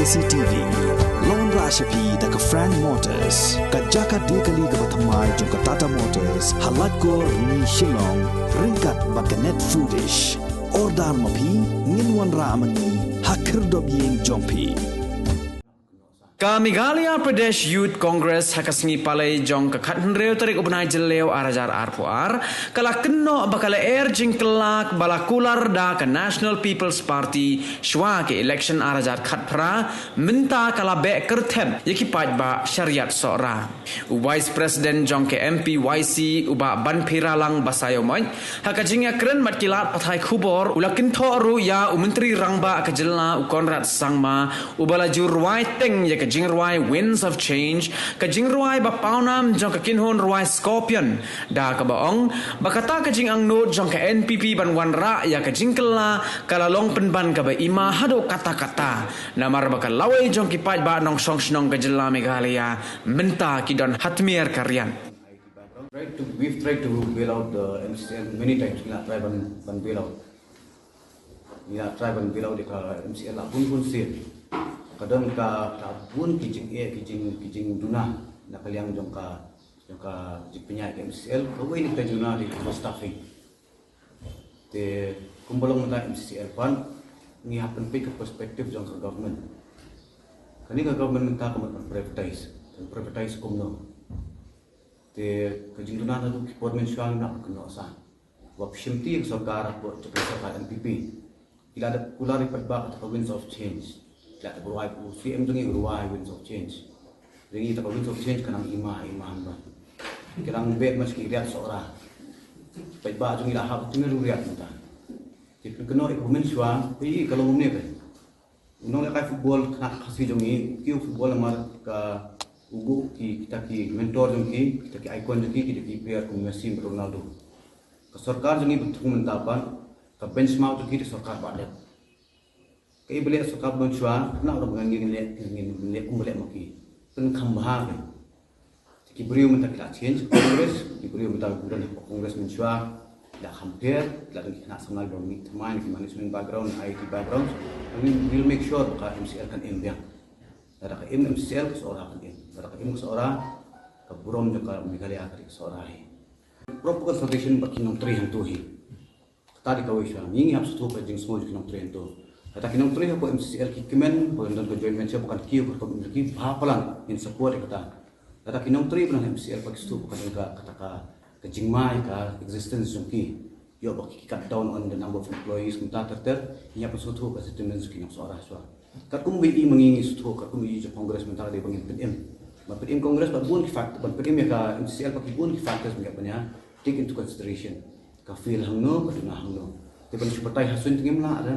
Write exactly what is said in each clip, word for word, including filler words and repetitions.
C T V. Long ra sha phi da ka Frank Motors, ka jaka de kali kaba thymmai jong ka Tata Motors, ha Laitkor, Rni, Shillong, ryngkat bad ka Net Foodish. Order ma phi, ngin wanrah ma ngi ha khyrdop ïing jong phi. Ka Meghalaya Pradesh Youth Congress ha ka sngi Palei jong ka khathynriew tarik u bnai Jylliew ar hajar arphew ar ka la kynnoh ba ka la er jingkylla ba la kular da ka National People's Party shwa ka election ar hajar khatphra, mynta ka la beh kyrthep ïa ki paidbah shariat Sohra. U Vice President jong ka M P Y C u Bah Banphiralang Basaiawmoit, ha ka jingïakren bad ki lad pathai khubor, u la kynthoh ruh ïa u Myntri Rangbah ka jylla u Conrad Sangma, uba la ju rwai teng ïa ka jingrwai Winds of Change, ka jingrwai ba pawnam jong ka kynhun rwai Scorpion, da kaba ong ba kata ka jingangnud jong ka N P P ban wanrah ïa ka jingkylla ka la long pynban kaba ima haduh katta katta, namar ba ka lawei jong ki paidbah nongshong shnong ka jylla Meghalaya mynta ki don ha tmier ka riat. Tried to, we've tried to bail out the M C C L many times. Ngi la try ban, ban bail out. Ngi la try ban bail out ïa ka M C C L la bun bun sien. Ka don ka, ka bun ki jingeh, ki jing, ki jingduna na ka liang jong ka, jong ka jingpynïaid ka M C C L. Kawei na ka jingduna dei ka staffing. Te kumba long mynta M C C L pat, ngi hap pynpeit ka perspective jong ka government. Kane ka government mynta ka mut ban privatize, ban privatize kumno. Te ka jingduna naduh ki por mynshuwa ngi nang kynnoh sa. Wat shim ti ka sorkar, ka sorkar N P P. Ki la dep kular ïa paidbah kata ka Winds of Change. Ki la dep rwai, u C M jong ngi u rwai Winds of Change. Jong ngi kata ka Winds of Change ka nang ima, ima hanba. Ki nang beh mas ki riat Sohra. Paidbah jong ngi la hap tynrai riat mynta. Ki kynnoh ïa ka mynshuwa, phi ka long ne phi. U nonglehkai football khynnah Khasi jong ngi, ki football namar ka u guh ki, kita ki mentor jong ki, kita ki icon jong ki, kita ki player kum Messi bad Ronaldo. Ka sorkar jong ngi ba thung mynta pat, ka benchmark jong ki te sorkar ba dep. Kaei ba leh sorkar mynshuwa, na ruh ba ngan ngin leh, ngin leh kum ba leh ma ki. Pynkham bha ki. Te ki briew mynta ki la change Congress, ki briew mynta ki don ha Congress mynshuwa, ki la kham pher, ki la don ki khynnah samla kiba mih thymmai na ki management background, I T background. And we will make sure ba ka M C L kan im biang. Lada ka im M C L ka Sohra kan im. Lada ka im ka Sohra, ka burom jong ka Meghalaya ka dei ka Sohra hi. Proper consultation bad ki nongtrei hangto hi. Kata dei kawei shuwa. Ngi ngi hap sngewthuh ka jingsngew jong ki nongtrei hangto. Kata ki nongtrei hapoh M C C L ki kmen, ba don ka joint venture ba kan kiew ka rukom ki bha palat ngin support ïa kata. Kata ki nongtrei ba na M C C L pat ki sngewthuh ba ka don ka, kata ka, ka jingma ïa ka existence jong ki. Ïoh ba ki cut down on the number of employees kumta ter ter. Ngi hap sngewthuh ka sentiments jong ki nong Sohra shuwa. Katkum ba i ma ngi ngi sngewthuh, katkum i jong Congress mynta ka dei ba ngin pynim. Ban pynim Congress bad bun ki fact, ban pynim ïa ka M C C L bad ki bun ki factors ba ngi hap ban ïa take into consideration. Ka field hangno, ka duna hangno. Te ban shu batai ha suiñ te ngim lah da.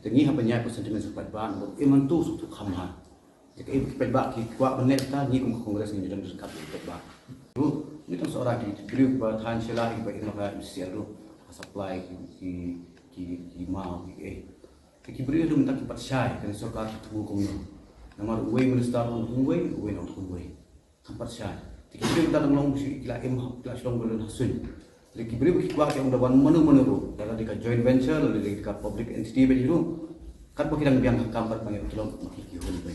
Te ngi hap ban ïaid bad sentiments ka paidbah, ba im hangto sngewthuh kham bha. Te kaei ba ki paidbah ki kwah ban leh ta, ngi kum ka Congress ngi don ryngkat bad ki paidbah. Ruh, ngi tang Sohra ki briew ba than sha la ki ba im ha ka M C C L ruh. Ka supply ki, ki, ki, ki maw ki eh. Te ki briew ruh mynta kim pat shai, kane sorkar ka thmu kumno. Namar uwei minister ong kumwei, uwei ong kumwei. Kam pat shai. Te ki briew mynta dang long shu ki la im ha, ki la shu long ba lun ha suiñ. Te ki briew ki kwah ki ong da wan mano mano ruh. Lada dei ka joint venture, lada dei ka public entity ba dei ruh. Katba ki dang biang ha kam pat ba ngi u tlot ma ki ki hun ba.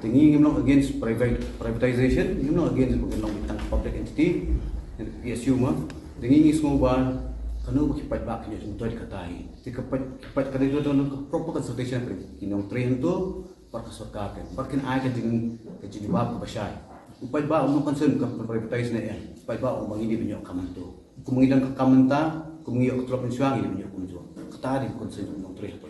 Te ngi ngim long against private, privatization, ngim long against ba ngin long tang public entity, P S U ma. Te ngi ngi sngew ba kano ba ki paidbah ki ïoh jingmyntoi da kata hi. Te ka paid, ki paid ka dei don ka proper consultation ki nongtrei hangto bad ka sorkar, kan bad kin ai ka jing, ka jingjubab kaba shai. U paidbah um concern ka privatize ne em. U paidbah um ba ngi dei ban ïoh kam hangto. Kum ngi don ka kam mynta, kum ngi ïoh ka tlot mynshuwa ngi dei ban ïoh kumjuh. Kata dei ka concern jong u nongtrei hangto.